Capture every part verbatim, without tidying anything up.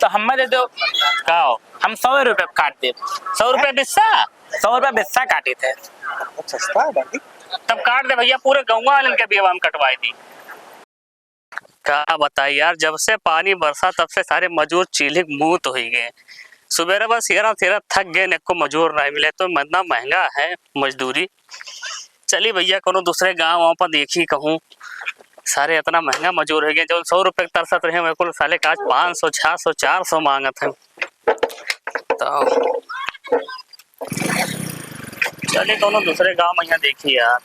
हम्मे दे दो। का हो? हम सौ रुपया काट देब। सौ रुपया बिस्सा? सौ रुपया बिस्सा काटी थे। बहुत सस्ता है भाई। तब काट दे भइया, पूरे गउँवा वालन के बियवा हम कटवाई दी। का बताई यार, जब से पानी बरसा तब से सारे मजूर चील्हिक मूत होइ गए। सुबेरे बस हेरा थेरा थक गए, एको मजूर नाहीं मिले, तो इतना महँगा है मजदूरी। चली भइया, कोनो दूसरे गाँव वाँव पर देखी कहूँ। सारे इतना महँगा मजूर होइ गए, जौन सौ रुपया के तरसत रहे, वह कुल साले का आज पाँच सौ, छह सौ, चार सौ माँगत हैं। तो चली कोनो दूसरे गाँव में यहाँ देखी यार।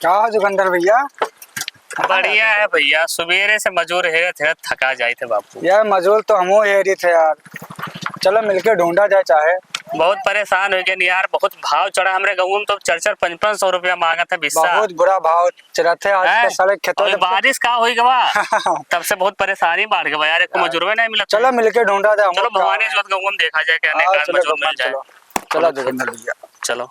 का हो जोगिंदर भइया? बढ़िया है भइया, सुबेरे से मजूर हेरत हेरत थका जाइत है बाबू। यार मजूर तो हमहू हेरी थे यार, चलो मिलके ढूंढा जाए चाहे। बहुत परेशान होइ गए यार, बहुत भाव चढ़ा। हमरे गाँव में तो चार चार पाँच पाँच सौ रुपया माँगत है बिस्सा। बहुत बुरा भाव चढ़त है आज हैं? के सारे खेतों और में। बारिश का होइ गवा, तब से बहुत परेशानी बढ़ गवा यार, एको मजूरवे नाहीं मिलत। चलो मिलके ढूंढा जाए, चलो भवानी जोत गाँव में देखा जाए, क्या हाँ, निकाल चलो मजूर मिल जाए। चलो। चलो जोगिंदर भइया। चलो।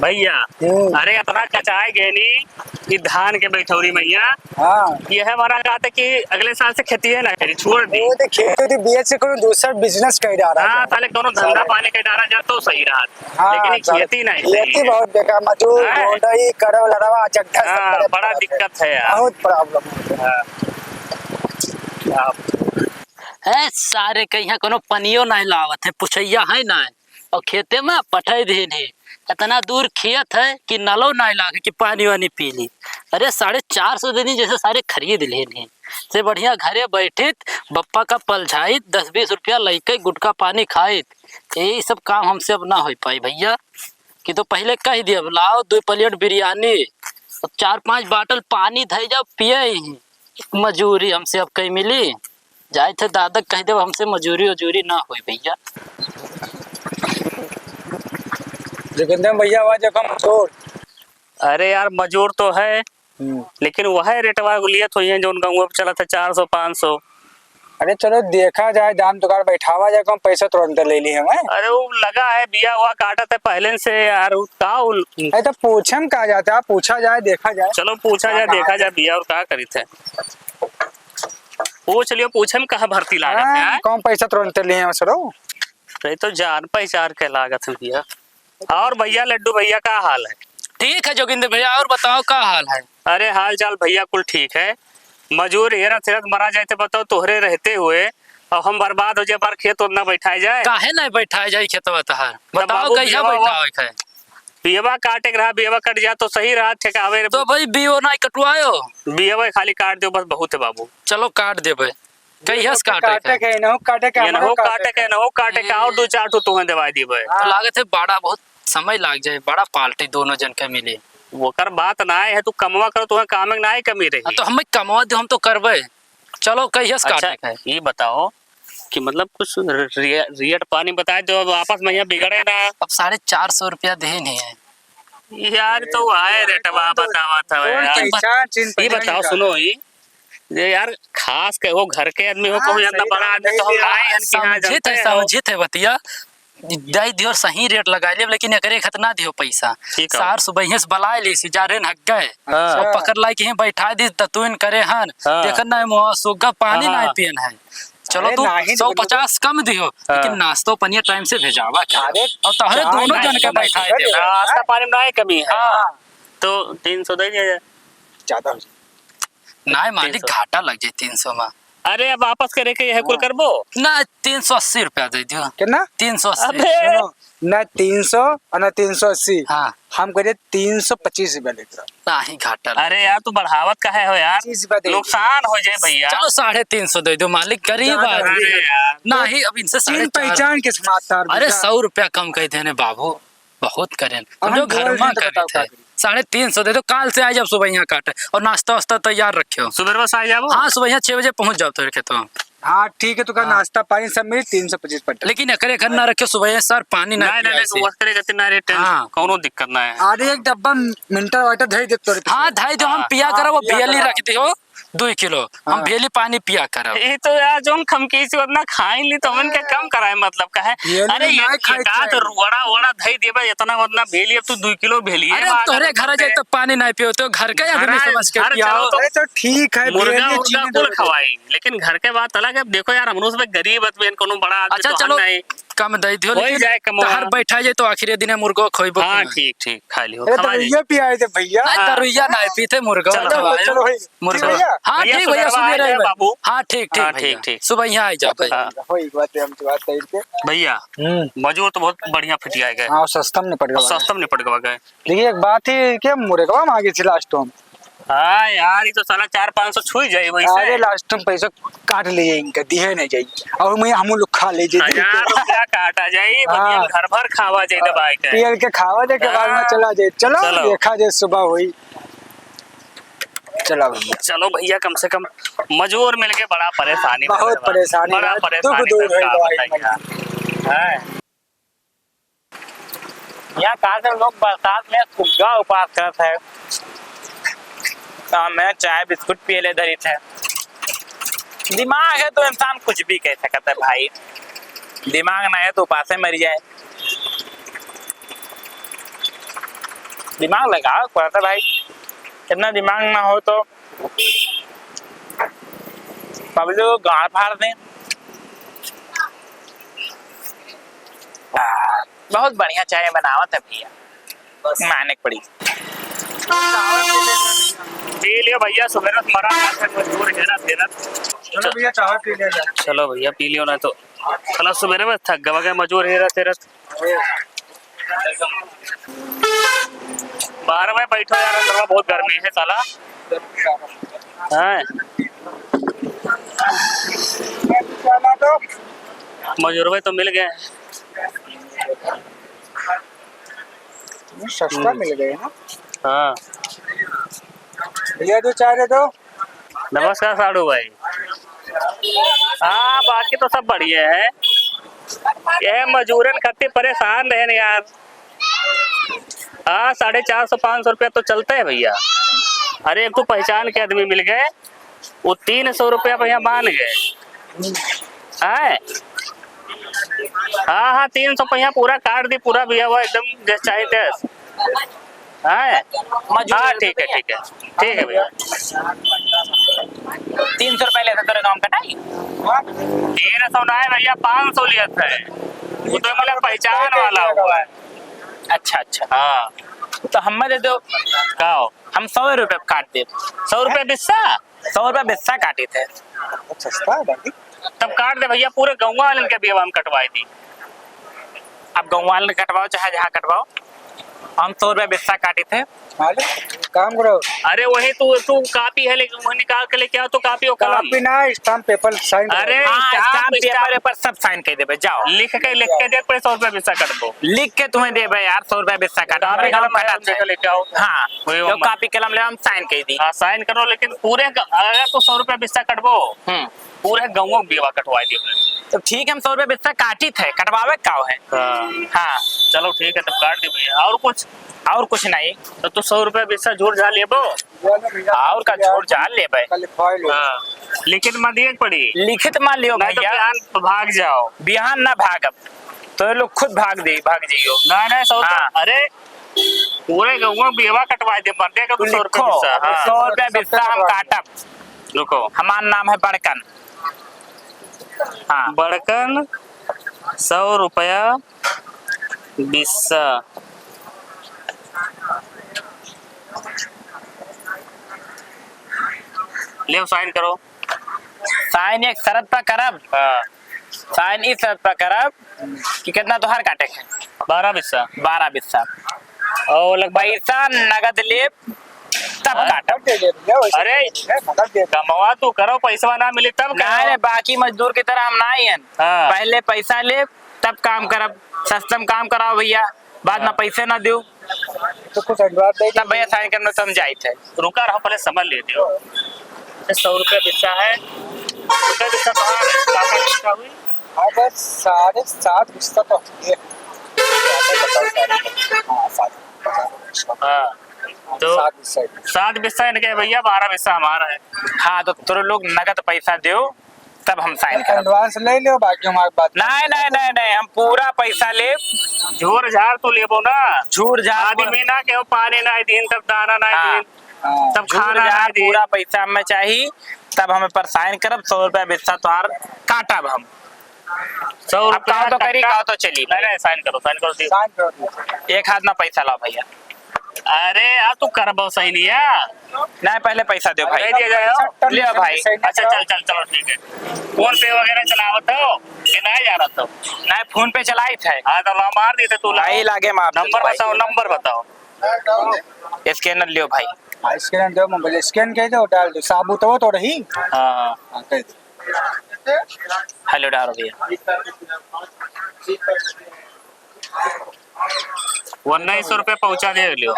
भइया, हम्म। अरे इतना कचाए गए नी, ई धान के बैठौरी मइया। हाँ। यह हमारा कहते कि अगले साल से खेती है ना करी, छोड़ दी। वो तो खेती तो बेच के कोनो दूसरा business कर डाला हाँ, जाए। साले कोनो धंधा पानी कर डाला जाए तो सही रहा। हाँ, लेकिन ये साले खेती नहीं खेती सही है। बहुत बेकार, मजूर, हैं? ढोंढई, करव, लड़वा, जगह सब हाँ, करे बड़ा पड़त है। दिक्कत है यार। बहुत problem है। हाँ। क्या है, सारे के यहाँ कोनो पनियो नाहीं लावत है, पुछैया है नाहीं, और खेते में पठै देन है। इतना दूर खेत है कि नलो नाहीं लागे कि पानी वानी पी ली। अरे, साढ़े चार सौ देनी, जैसे सारे खरीद लेन है। से बढ़िया घरे बैठित, बप्पा का पलझाइत, दस बीस रुपया लइके गुटखा पानी खाइत। यही सब काम हमसे अब ना होइ पाई भइया। कि तो पहिले कहि दिया, "लाओ दुइ plate बिरयानी, अब चार पाँच bottle पानी धइ जाओ, पिए ही। मजूरी हमसे अब कहीं मिली?" जाइत है दादा कहि देब, "हमसे मजूरी उजूरी ना होई भइया।" जोगिंदर भइया, आवाज कम छोड़। अरे यार, मजूर तो है, हम्म। लेकिन वह रेटवा लियत होइहैं, जौन गाँव में चलत है चार सौ, पाँच सौ। अरे चलो देखा जाए, दाम दुकान बैठावा जाए, कम पैसा तुरंत ले ली हमें। अरे वो लगा है, बिया हुआ काटत है पहले से यार, वो का उल- अरे तो पूछे में का जाता है, पूछा जाए, देखा जाए। चलो पूछा जाए, देखा जाए, बिया और का करित है। पूछ लियो, पूछे में कहाँ भर्ती लागत है, हाँ, हैं? कम पैसा तुरंत ले हैं सरो। नहीं तो जान पहचान के लागत है बिया। और भइया, लड्डू भइया, का हाल है? ठीक है जोगिंदर भइया, और बताओ का हाल है? अरे हाल चाल भइया कुल ठीक है। मजूर हेरत हेरत मरा जाए तो बताओ, तोहरे रहते हुए अब हम बर्बाद हो जाए, पर खेत ओतना बैठाए जाए? काहे नहीं बैठाए जाए खेतवा तहार? तो बताओ बाबू, कहिया बियवा बैठावे के है? बियवा काटे के रहा, बियवा कट जाए तो सही रहा, ठेकावे। तो भाई बियो नहीं कटवायो? बियवा खाली काट दो बस, बहुत है बाबू। चलो काट देबे। कहिया से काटे के? काटे के, इनहू काटे के, ये हमरो नहु काटे काटे के, के। नहु काटे के, और दो चार ठो तुहें देवाई दीबे। तो हाँ। लागत है बड़ा बहुत समय लाग जाए, बड़ा पार्टी दोनों जन के मिले। ओकर बात ना है, तू कमवा करो, तुहें काम में ना कमी रही। हाँ, तो हमें कमवा दो, हम तो करबे। चलो, कहिया से अच्छा, काटे के? ये बताओ कि मतलब कुछ रे-, रेट पानी बताए दो, अब आपस में यहाँ बिगड़े ना। अब साढ़े चार सौ रुपया देन है। यार, तो आए रेटवा बतावा था कौन यार। पहचान, चिन्ह ये पहचान बताओ, का? सुनो, ये ये यार, खास के वो घर के आदमी हो, हाँ, कहूँ इतना सही बड़ा बात, आदमी तो हम नहीं, आए हैं कि हाँ, समझित जानते है, हो। समझित है बतिया। दे दियो, सही रेट लगा लेब, लेकिन एकरे खत ना दियो पैसा। ठीक है। सार सुबह से बलाए ली सी, जा रे हक गए। हाँ। और पकड़ लाई कि बैठा दी, दतुइन करे हन। हाँ। देखन ना, मुँह सुग्गा पानी हाँ। ना पियन है। चलो अरे तू नहीं, सौ पचास कम दियो, हाँ। लेकिन नाश्तो पनिया टाइम से भेजावा क्या? अरे और तहरे चाय दोनों जन के बैठा दे। नाश्ता पानी में ना कमी है। हाँ। तो तीन सौ दे दिया जाए। ज्यादा हो जाए। नाय मालिक, तीन सौ। घाटा लग जाए तीन सौ में। अरे, अब वापस करे के यह कुल हाँ। करबो? ना, तीन सौ अस्सी रुपया दे दियो। कितना? तीन सौ अस्सी। अबे। सुनो, ना तीन सौ और ना तीन सौ अस्सी। हाँ। हम करिए तीन सौ पच्चीस रुपया लेकर। नाही, घाटा लग अरे यार, तू बढ़ावत काहे हो यार? पच्चीस रुपया दे। नुकसान हो जाए भैया। चलो, साढ़े तीन सौ दे दो मालिक, गरीब ज्यादा आदमी। अरे यार। नाही, अब इनसे चिन्ह साढ़े चार। पहचान के समाचार अरे, बेटा। सौ रुपया कम कह देने बाबू। बहुत करें। हम जो बोल घर रहे में हैं तो करे बताओ थे। का करी? साढ़े तीन सौ दे दो, काल से आ जाओ सुबह यहाँ काटे और नाश्ता वास्ता तैयार रखियो। सुबह बस आ जाओ। हाँ, सुबह यहाँ छह बजे पहुँच जाओ तेरे खेतवा। हाँ, ठीक है, तो का हाँ। नाश्ता पानी सब मिली, तीन सौ पच्चीस पट्टा। लेकिन एकरे घर ना रखियो, सुबह ये सर पानी ना नहीं, पिया नहीं, ऐसे। नहीं, वो करे खातिर ना रे, टेंशन, हाँ। कौनो दिक्कत ना है। अरे एक डब्बा मिनरल वाटर धई दे तोरे हाँ, धई दो, हम हाँ, पिया हाँ, करब, पिया बियली करब। रख दियो। दुई किलो हम हाँ। भेली पानी पिया करब। ई तो यार, जौन खमकी से उतना खाई ली, तो हमन के कम कराए, मतलब, काहे? भेली अरे, ना ये, खाए ये का के तो चाही। वड़ा, वड़ा धई देबे, इतना, उतना भेली, अब तू दुई किलो भेली, अरे, ये बात तोहरे है, घर जाए तो पानी नहीं पियो, तो घर के आदमी घर, समझ के घर पियाओ। चलो तो अरे, तो ठीक है, मुर्गा, भेली मुर्गा चीनी कुल दे दो। खवाई, लेकिन घर के बात अलग है। अब देखो यार, हमरो सब गरीब आदमी, कोनो बड़ा आदमी अच्छा, तो चलो, नहीं। कम दे दियो, वही लेकिन जाए कमवा। तहर बैठा जाए तो आखिरी दिन मुर्गो खोइबो हाँ, कि ना? ठीक, ठीक, खा लियो, अरे, खवा दे। दरुइया पियाए दे भैया। नहीं, हाँ। दरुइया नहीं पीते, मुर्गो चलो, खवाए। चलो भाई। मुर्गा। ठीक भैया। हाँ, भैया, ठीक भैया, सुबेरवा सुबह आ रहे जाए बाबू। हाँ, ठीक, ठीक हाँ, भैया। ठीक, ठीक। सुबह यहाँ आ जाओ भैया। हाँ। वही बात है, हम तो बात करके। भैया, हम्म। मजूर तो बहुत बढ़िया फिटिया गए। हाँ, सस्ता में निपट गवा। सस्ता में निपट गवा गए। देखिए, एक बात है कि मुर्गवा मांगे थी last time। हाँ यार, ये तो साला चार पाँच सौ छुई जाए वैसे। अरे, last time पैसा काट लिए इनका, दिए नहीं जाए। और मैं हम लोग खा ले जाए। हजार रुपया काटा जाए, हाँ। बढ़िया घर भर खावा जाए दबाए के। पियल के खावा जाए के बाद में हाँ। चला जाए। चलो, चलो। देखा जाए सुबह हुई। चलो भैया। चलो भैया, कम से कम मजूर मिलके बड़ा परेशानी में बहुत रहे बा। परेशानी बड़ा है। परेशानी दुख दूर में है का भाई। बताइए। हैं? यहाँ का से लोग बरसात में सुग्गा उपास करत है, तो हमें चाय बिस्कुट पिए ले धरित है। दिमाग है तो इंसान कुछ भी कह सकत है भाई, दिमाग ना है तो उपासे मर जाए। दिमाग लगावे के पड़त है भाई, इतना दिमाग ना हो तो पब्लिक को गाड़ फाड़ दें। आ, बहुत बढ़िया चाय बनावत है भैया, माने के पड़ी। पी लियो भैया, सुबह से मरा था, मजबूर है ना, तेरा। चलो भैया, चाय पी लिया जाए। चलो भैया, पी लियो ना तो। साला सुबह में थक गवा गया, मजबूर है ना तेरा। बाहर में बैठो यार, अंदर में बहुत गर्मी है साला। हैं? मजूरवे तो मिल गए। सस्ता मिल गए ना। हाँ। भैया, दो चाय दे दो। नमस्कार साढ़ू भाई। हाँ, बाकी तो सब बढ़िया है। यह मजूरन खातिर परेशान रहे न यार। हाँ, साढ़े चार सौ, पाँच सौ रुपया तो चलते हैं भैया। अरे, एक तो पहचान के आदमी मिल गए, वो तीन सौ रुपया भैया मान गए। हैं? हाँ, हाँ, तीन सौ पहिया पूरा काट दी, पूरा भैया, वो एकदम जैसे चाहे तैस। हैं? मजूर हाँ, ठीक है, ठीक है। ठीक है भैया। तीन सौ रुपया लेते तोरे गाँव कटाई? तीन सौ ना है भैया, पाँच सौ लिया था। वो तो मतलब पहचान वाला हुआ है। अच्छा, अच्छा। हाँ। तो हमें दे दो। का हो? हम सौ रुपया काट देब। सौ रुपया बिस्सा? सौ रुपया बिस्सा काटित है। बहुत सस्ता है बाकी। तब काट दे भैया, पूरे गौवा वालन के भी अब हम कटवाए दी। अब गौवा वालन के कटवाओ, चाहे जहाँ कटवाओ, हम सौ रुपया बिस्सा काटित है। हाँ, ले, काम करो। अरे वही तू, तू कापी है, लेकिन वही निकाल के लेके आओ तो कापी और कलम। कापी ना, stamp paper sign करो। अरे हाँ, stamp, stamp paper stamp। Paper सब sign कर देबे, जाओ। लिख के, लिख के दे, पहले सौ रुपया बिस्सा काट दो। लिख के तुम्हें देबे यार, सौ रुपया बिस्सा काट दो। कापी कलम कटा है। लेके आओ। हाँ। वही जो हम कापी कलम ले, हम sign कर दी। हाँ, sign करो, लेकिन पूरे ग-, अगर तो सौ रुपया बिस्सा कटबो, हम्म। पूरे गाँव के बेवा कटवा दियो। तो ठीक है, हम सौ रुपया बिस्सा काटित है, कटवावे का है? हाँ। हाँ। चलो ठीक है, तब काट दी भैया। और कुछ? और कुछ नहीं। तो तू सौ रुपया बिस्सा झूठ झाल लेबो? और का झूठ झाल लेबे? हाँ। लिखित मा दिए के पड़ी। लिखित मा लियो नहीं तो भैया। बिहान भाग जाओ। बिहान ना भागब, तो ये लोग खुद भाग दे, भाग जाइयो। नहीं, नहीं, सौ तो, हाँ। अरे, पूरे गौवा बेवा कटवा दे, मर देगा तो तू सौ रुपया लिखो, बिस्सा, हाँ। सौ रुपया बिस्सा हम काटब। रुको। हमार नाम है बड़कन। हाँ। बड़कन, सौ रुपया बिस्सा। ले, sign करो। Sign एक शर्त पर करब। हाँ। Sign इस शर्त पर करब कि कितना तोहार काटे के? बारह बिस्सा। बारह बिस्सा। और लगभग पैसा नगद लेब, तब हाँ? काटब। नगद दे दे भैया, वैसे अरे, नहीं है, नगद दे दे। कमवा तू करो, पैसवा ना मिली तब ना कहो। रे, बाकी मजदूर की तरह हम ना ही हैं। हाँ। पहले पैसा लेब, तब काम करब। सस्ता में काम कराओ भैया, बाद में हाँ। पैसे ना दो। तो कुछ advance दे तब भैया sign करना तो हम जाइत है। रुका रहो, पहले समझ लेते हो। ये सौ रुपया बिस्सा है। रुपया बिस्सा कहाँ है? काका बिस्सा हुई? हाँ, बस साढ़े सात बिस्सा तो हुई है। हाँ, सात बिस्सा। हाँ। तो सात बिस्सा है। सात बिस्सा इनके है भैया, बारह बिस्सा हमारा है। हाँ, तो तोरे लोग नगद पैसा देओ, तब हम साइन करब। एडवांस ले लेओ, बाकी हमारे बात। नहीं, नहीं, नहीं, नहीं, हम पूरा पैसा लेब। झूर झार तू लेबो ना। झूर झार आदमी ना केहू पानी ना दीन, तब दाना ना हाँ। दीन, हाँ। तब झूर खाना झार ना दीन। पूरा पैसा हमें चाही, तब हमें पर साइन करब, सौ रुपया बिस्सा तोहार काटब हम। सौ अब रुपया कहो तो करी, कट्टा। कहो तो चली। नहीं, नहीं, साइन करो, साइन करो, दियो। साइन करो, दियो। एक हाथ ना पैसा लाओ भैया। अरे यार, तू करबो सही नहीं है। नहीं, पहले पैसा दो भाई। दे दिया जाए। ले भाई। अच्छा, चल, चल, चलो, ठीक है। फोन पे वगैरह चलावत हो कि नहीं जानत हो? नहीं, फोन पे चलाइत है। हाँ, तो ला मार दी थे तू, ला। भाई लागे मार दे नंबर भाई। बताओ, नंबर बताओ। स्कैनर लियो भाई। हाँ, स्कैनर दो, मोबाइल स्कैन कर दो, डाल दो, साबुत हो तो रही। हाँ, हाँ। हाँ, कर दो। हेलो डारो भैया। उन्नीस सौ रुपया पहुंचा दे लियो।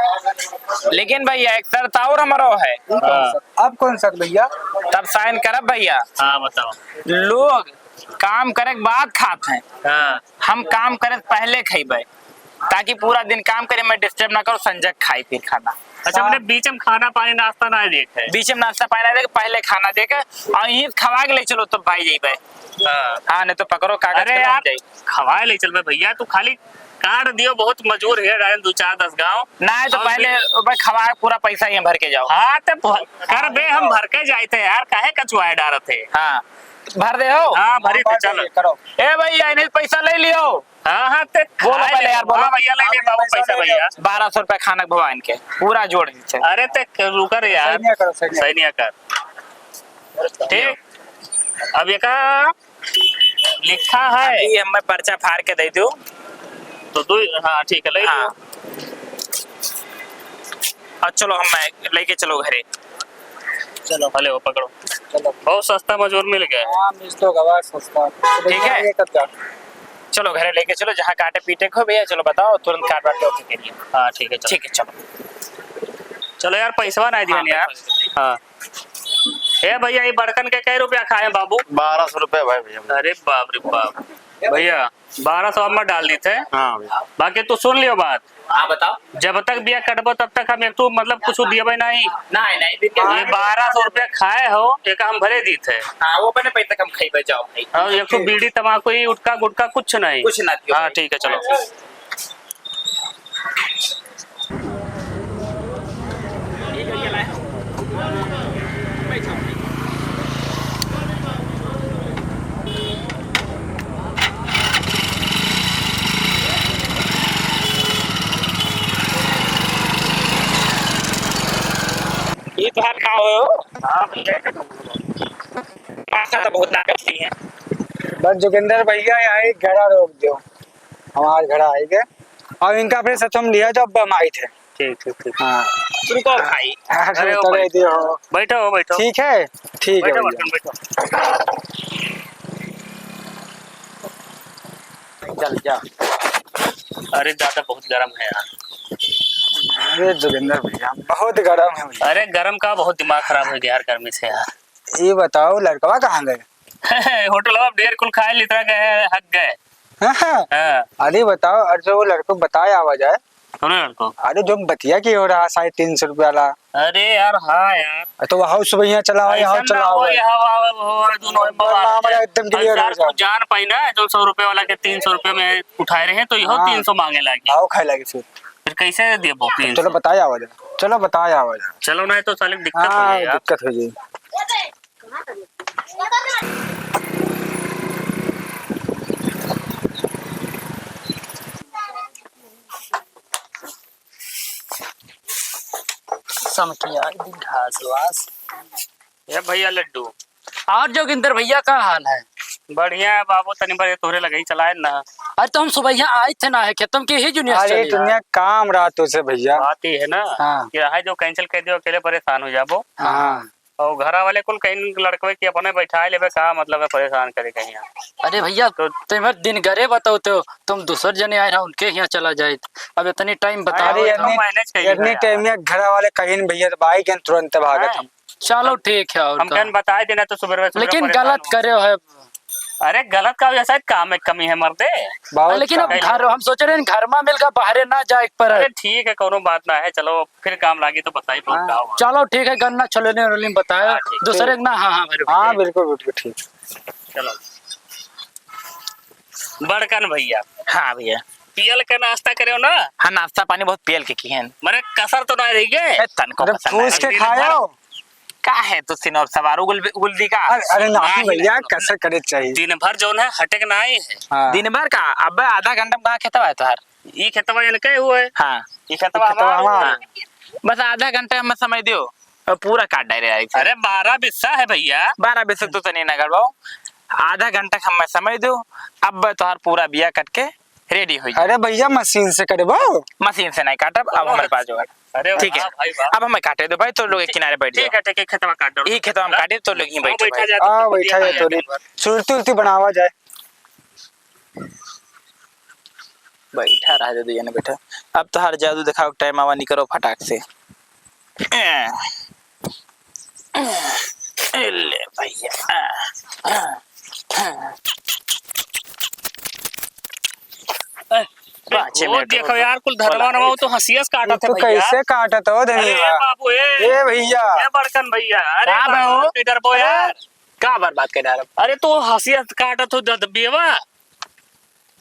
लेकिन भैया, एक शर्त और हमारो है। हाँ। अब कौन सा भैया? तब साइन करब भैया। हाँ, बताओ। लोग काम करे के बाद खात हैं। हाँ। हम काम करे से पहले खइबे, ताकि पूरा दिन काम करे, मैं डिस्टर्ब ना करूँ, संजय खाई फिर खाना। अच्छा, हाँ। मैंने बीच में खाना पानी नाश्ता ना देखे। बीच में नाश्ता पानी ना देखे, पहले खाना देखे, और यहीं खवा के ले चलो तब भाई जइबे। हाँ। हाँ, नहीं तो पकड़ो कागज अरे के यार, जाई। खवाए ले चलबे भैया, तू खाली कार्ड दियो, बहुत मजूर है, गायन दो चार दस गाँव। नहीं तो और पहले फिर ओबे खवा के पूरा पैसा यहाँ भर के जाओ। हाँ, तो भ-, करबे, हम भर के जाइत है यार, काहे कचुआए डारत है? हाँ, भर दे हो। हाँ, भरी थे, चलो। करो। ए भैया, इन्हें पैसा ले लियो। हाँ, हाँ, ते बोलो खाए पहले ले। यार, बोलो। हाँ, भैया, ले ले, बाबू, पैसा, भैया। बारह सौ रुपया खाना भगवान के, पूरा जोड़ दीजिए। अरे, ते क-, रुकर यार। सही नहीं कर, सही नहीं। सही नहीं कर। ठीक। अब ये का लिखा है? अभी हमें पर्चा फाड़ के दे दो। तो दो, हाँ, ठीक है, ले लो। हाँ। और चलो, हम लेके चलो घरे। चलो। हेलो, पकड़ो। चलो। बहुत सस्ता मजूर मिल गया। हाँ, मिल तो गवा सस्ता। ठीक है। ये कब जा? चलो घरे लेके चलो, जहाँ काटे पीटे को भैया, चलो बताओ, तुरंत काट वाट के ओके करिए। हाँ, ठीक है, चलो। ठीक है, चलो। चलो यार, पैसवा नहीं दिया हाँ, यार। पैसा दे। हाँ। ए भैया, ये बड़कन के कै रुपया खाए बाबू? बारह सौ रुपया भाई भैया। अरे बाप रे बाप। भैया, बारह सौ अब मत डाल दी थे। हाँ भैया। बाकी तू सुन लियो बात। हाँ, बताओ। जब तक बिया कटबो, तब तक हम एक ठो, मतलब, कुछ दियबे नहीं। नहीं, नहीं, बिल्कुल। ये बारह सौ रुपया खाए हो, एक हम भरे दी थे। हाँ, वो अपने पैसे कम खाई, बचाओ भाई। और एक ठो बीड़ी, तमाकू, ये उठका, गुटखा, कुछ नहीं। कुछ ना दियो हाँ, भाई। ठीक है, चलो। ये तो हाथ का हो। हाँ, भैया, ये तो अच्छा, तो बहुत ताकत की है। बस जोगिंदर भैया, यहाँ एक घड़ा रोक दो, हमार घड़ा आएगा। और इनका अपने साथ हम लिया जाओ, बम आई थे। ठीक, ठीक, ठीक। हाँ। रुको भाई। अरे, अरे, ओ उतरे भाई। दियो। बैठो, बैठो। ठीक है, ठीक है बैठो, भैया। बर्तन बैठो। चल जा। अरे दादा, बहुत गरम है यार। अरे जोगिंदर भैया, बहुत गरम है भैया। अरे गरम का, बहुत दिमाग खराब हो गया यार गर्मी से यार। ये बताओ, लड़कवा कहाँ गए? होटलवा में ढेर कुल खाए, लितरा गए, हक गए। हाँ, हाँ। हाँ। अरे बताओ, अरे जो वो लड़को बताए आवा जाए। कौन लड़को? अरे जो बतिया की हो रहा, साढ़े तीन सौ रुपया ला। अरे यार, हाँ यार। तो वहाँ सुबह यहाँ चलाओ, यहाँ ऐसा ना चलाओ हो, भाई। यहाँ आओ, आओ, आओ, दोनों और मामला एकदम clear हो जाए। जान पाई ना, जो सौ रुपये वाला के तीन सौ रुपये में उठाए रहे, तो यहो हाँ। तीन सौ मांगे लागी। आओ खाए लागी फिर। फिर कैसे देबो तीन सौ? चलो बताए आवा जाए। चलो बताए आवा जाए। चलो नहीं तो साले दिक्कत हो हाँ, जाए यार। दिक्कत हो जाए। समझिया, घास वास। ए भैया लड्डू। और जोगिंदर भैया का हाल है? बढ़िया है बाबू, तनी बड़े तोहरे लगे ही चलाए ना। अरे तो हम सुबह यहाँ आए थे ना, है खेतम के ही जूनियर अरे चले दुनिया यार। काम रहा तुझसे भैया। बात ये है ना हाँ। कि रहा जो cancel कर दियो, अकेले परेशान हो जाबो। हाँ। और घरा वाले कुल कहीं लड़कवे के अपने बैठाए लेबे, का मतलब है परेशान करे कहीं यहाँ? अरे भैया, तो तुम दिन गरे बताओ तो तुम दूसर जने आए रहा, उनके यहाँ चला जाए। अब इतनी time बता अरे, दो। इतनी, manage कर इतनी time में घरा वाले कहीं नहीं भैया, तो भाई के तुरंत भागत हैं? हम। चलो ठीक है, और हम का? कहन बताए देना तो सुबह, सुबह लेकिन परेशान गलत हो। करे हो है। अरे गलत का, वैसा काम में कमी है मर्दे। बहुत लेकिन अब कम। घर, हम सोच रहे हैं घर में मिलकर बाहरे ना जाए पर। अरे ठीक है, कोनो बात ना है, चलो फिर काम लागी तो बताई बहुत हाँ। का हुआ। चलो ठीक है, गन्ना छलनी उलनी बतायो। हाँ, ठीक। दूसरे ठीक। ना, हाँ, हाँ, मेरे हाँ, भैया। बिल्कुल, बिल्कुल ठीक। चलो। बड़कन भैया। हाँ भैया। पियल के नाश्ता करे हो ना? हाँ, नाश्ता पानी बहुत पियल के किहे हैं। मरे कसर तो ना रही गए? ए, तन को अरे, कसर ना पूछ है। के दिन खायो। भर का है तू सिनोर सवार उगुल, उगुल दी का? अरे, अरे, नहीं नहीं, भैया, नहीं। कसर करे चाहिए। दिन भर जौन है, हटे के ना आए है। हाँ। दिन भर का? अबे आधा घंटा में कहाँ खेतवा है तोहार? ई खेतवा इनके हुए। हाँ। ई खेतवा ई खेतवा हमार हमार। हुए। बस आधा घंटा हमें समय दियो, और पूरा काट डाले आई थे। अरे, बारह बिस्सा है भैया। बारह बिस्सा तो तनी ना गड़बाओ, आधा घंटा हमें समय दियो, अब तोहार पूरा बिया कट के ready हो जाए। अरे भैया, मशीन से करबो? मशीन से नहीं काटब, अब हमारे पास जो है। अरे ठीक है, वाह भाई वाह। अब हमें काटे दो भाई, तो लोग एक किनारे बैठ जाओ। ठीक है, ठीक है, खेतवा काट दो। यही खेतवा हम काटे, तो लोग यहीं हाँ, बैठो बैठा भाई। जाए, हाँ, तो बैठा जाए, बढ़िया तो है। सुरती उरती बनावा जाए। बैठा रहा दे, दुइया ने बैठा। अब तोहार जादू दिखाओ, टाइम आवा, निकरो फटाक से। ए, ए, ले भैया। ए, पाँचे वो मिनट देखो हो। यार, कुल धनवा नवा तो हंसिया से काटत है तू भैया। कैसे काटत हो अरे धनिया? बाबू, ए, ए भैया। ए बड़कन भैया, अरे का बड़कन भाई? के डरबो यार। का बर्बाद कर डालब? अरे तू हंसिया से काटत हो दद-, बेवा।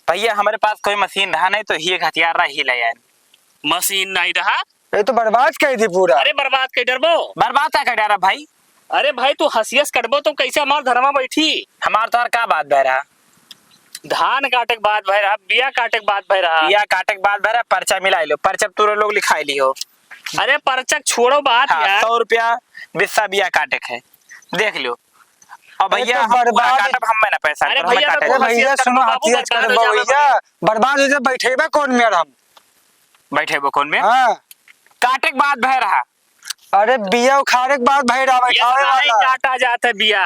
भैया, हमरे पास कोई मशीन रहा नहीं, तो ही एक हथियार रहा, ही ले आए। मशीन नहीं रहा? ये तो बर्बाद कर दी पूरा। अरे, बर्बाद कर डरबो। बर्बाद का कर डालब भाई? अरे भाई, तू हंसिया से कटबो तो कैसे हमार धनवा बैठी? हमार तोहार का बात भय रहा? धान काटे के बात भय रहा, बिया काटे के बात भय रहा। बिया काटे के बात भय रहा, पर्चा मिला लो, पर्चा तू लोग लिखाई लियो। अरे, पर्चा छोड़ो बात हाँ, यार। सौ रुपया बिस्सा बिया काटे के है, देख लो। अब अरे भैया, तो हम पूरा बर्बाद काटब, हमें ना पैसा, अरे हम भैया, काटे तो अरे भैया, हंसिया सुनो, बाबू, हंसिया बर्बाद हो करबो जाबे। भैया, बर्बाद हो जाए, बैठेबे कौन में हम? बैठेबो कौन में? हाँ। काटे के बात भय रहा। अरे बिया उखाड़े के बात भय रहा, ये बैठावे तो नहीं वाला। काटा जात है बिया।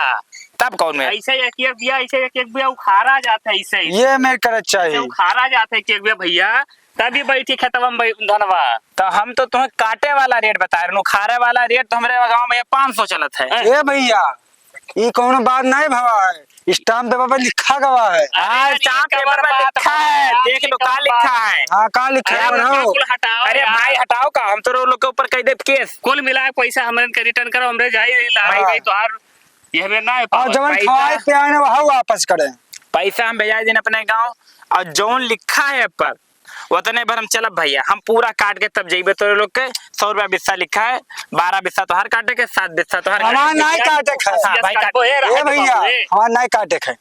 तब कौन में? ऐसे एक एक बिया, ऐसे एक एक बिया उखाड़ा जात है, ऐसे ही। ये मेरे करत ऐसे चाहिए। उखाड़ा जात है एक एक बिया भैया, तभी बैठी खेतवा में बै-, धनवा। तो हम तो तुम्हें काटे वाला रेट बता रहे हैं, उखाड़े वाला रेट तो हमरे गाँव में ये पाँच सौ चलत है। ए भैया, ई कौनो बात नहीं भवा है, स्टाम्प पेपर पर लिखा गवा है। हाँ, अरे, स्टाम्प पेपर पर लिखा है, देख लो का लिखा है। हाँ, का लिखा है, अरे, पढ़ो। कुल हटाओ अरे यार। भाई, हटाओ का, हम तो लोग के ऊपर कह देब केस। कुल मिला के पैसा हमरे के रिटर्न करो, हमरे जाई लाभ भाई। गई तोहार, ये हमें ना है और पावर। जवन पैसा खवाए पियाए ना, वह वापस करें। पैसा हम भेजाई दिन अपने गाँव, और जौन लिखा है पर उतने भर हम चलब भैया, हम पूरा काट के तब जइबे तोरे लोग के। सौ रुपया बिस्सा लिखा है, बारह बिस्सा तोहार काटे के, सात बिस्सा तोहार हमार काटे के। नाई काटे के। हाँ, भाई, काट। ए भैया, हमार नाई काटे के।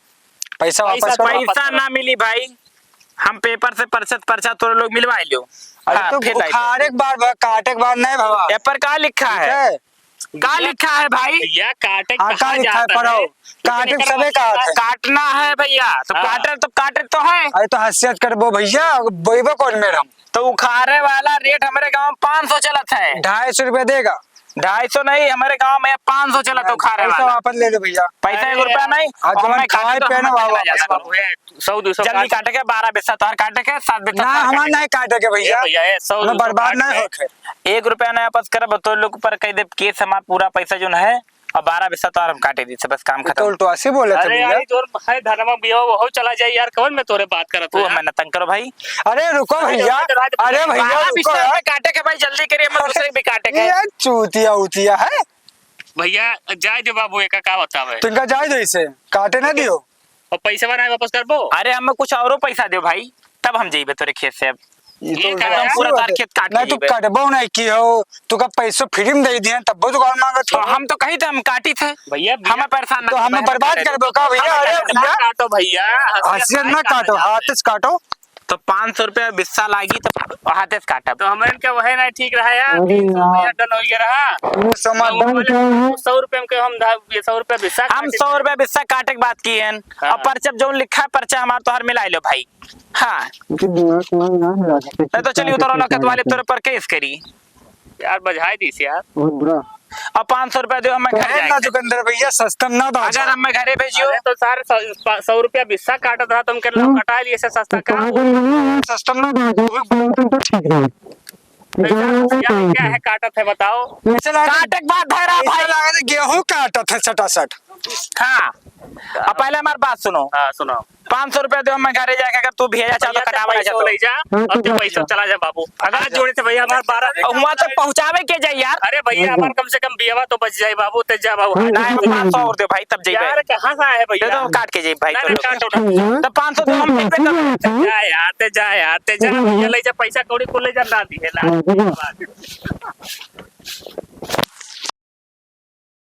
पैसा वापस करो। पैसा ना मिली भाई, हम पेपर से पर्चा, पर्चा तोरे लोग मिलवा लियो। अरे हाँ, तो फिर लाई। उखाड़े के बाद भा-, काटे के बाद नहीं भवा। ए पर का लिखा है? ठीक है। का लिखा है भाई? भैया, काटे हाँ, का कहाँ लिखा है? जाता पढ़ो। है? काटे लेकिन सबे का है। काटना है भैया, तो हाँ। काटे तो, काटे तो है। अरे तो हंसियत करबो भैया, बोइबो कौन मेर हम? तो उखाड़े वाला रेट हमरे गाँव में पाँच सौ चलत है। ढाई सौ रुपया देगा। ढाई सौ नहीं, हमरे गाँव में पाँच सौ चलत है उखाड़े पैसा वाला। वापस ले लो भैया। पैसा एक अरे रुपया यार। नहीं, हाँ, और जवन मैं काटे खाए तो पीने हमें वाला। चला जाता है। सौ, दो सौ जल्दी काट। काटे के, बारह बिस्सा तोहार काटे के, सात बिस्सा ना, तोहार हमार काटे के। नहीं काटे के भैया। ए भैया, ए, सौ, हमें दो सौ बर्बाद काट नहीं के। होखे। एक रुपया नहीं वापस करब, तो लोग ऊपर कह देब केस, हमार पूरा पैसा जोन है, और बारह बिस्सा तोहार हम काटे दी, बस काम ये तो खत्म। उल्टवासी बोले थे अरे भैया। यार, जोन है धनवा बिया, वो चला जाए यार, कौन मैं तोरे बात करत तू हूँ हमें यार? न तंग करो भाई। अरे रुको अरे भैया, राज, अरे भैया बारह रुको बिस्सा यार। में काटे के भाई, जल्दी करिए, हम अरे दूसरे भी काटे के। ये चूतिया उतिया है। भैया, जाए दो बाबू, एका का बतावे? तुमका जाए दो इसे, काटे ना दियो। और पैसा बनाए वापस करबो? अरे, हमें कुछ औरो पैसा दो भाई, तब हम जइबे तोरे खेत से। अब ये तो ये का एकदम है? पूरा तार खेत काट नहीं, के तू जइबे। कटबो नहीं की हो, तू का पैसो फ्री में दे दिए, तब वो दुकान मांगत तो हो। हम तो कही थे, हम काटी थे। भैया, हमें परेशान ना तो हमें करो। बर्बाद करबो का भैया? हमें अरे ना भैया, काटो भैया, हंसियत ना काटो, हाथ से काटो। तो पाँच सौ रुपया बिस्सा लागी, तो हाथे से काटब। तो हमरे के वहे नहीं ठीक रहा यार, अरे तीन सौ रुपया यार। डन हो गया रहा। तीन सौ में तो डन बोले, क्या है? सौ रुपया में के हम धा-, ये सौ रुपया बिस्सा हम काटे सौ रुपया बिस्सा काटे के बात की है। हाँ। और पर्चा जौन लिखा है, पर्चा हमार तोहार मिला लो भाई। हाँ। इनके दिमाग में ना लगा। नहीं तो चलिए, उतरो ना, कतवाले तोरे पर केस करी। यार, बजाय दीस यार। बहुत बुरा। अब पाँच सौ रुपया दो, हमें घर कहे ना जाए। दुकानदार भैया, सस्ता में ना भाजो। अगर हमें घरे भेजियो। अरे तो सारे सौ, पा-, सौ रुपया बिस्सा काटत रहा, तुम के लोग हम्म। कटा लिए, से सस्ता तो का? कहाँ बोल रहे हैं? सस्ता में ना भाजो, एक बोलते तो ठीक रहे। तो इधर क्या, नहीं क्या, कहीं क्या पे। है काटत है, बताओ? वैसे लगा काटे के बाद धरा पैसा भाई। लगा तो गेहूं काटत है सटासट। हाँ। अब पहले हमार बात सुनो। हाँ, सुनाओ। पाँच सौ रुपया देवा, मैं घरे जाके, अगर तू भेजा चाहो तो भैया, ते कटावा पैसा जा तो। ले जा, और ते पैसा चला जा बाबू। अगर जोड़े थे भैया, हमार बारह। और हुआँ तक पहुँचावे के जाई यार। अरे भैया, हमार कम से कम बियावा तो बच जाई बाबू, ते जा बाबू। नहीं, पाँच सौ और दे भाई, तब जइबे। यार, कहाँ से आए भैया? दे दो, काट के जाई भाई, नहीं, चलो। काटो ना। तो पाँच सौ देवा, हम देबे करबे। जा यार, ते जा यार, ते जा भैया, ले जा, पैसा कौड़ी को ले जा, ना दिए, ना दिए।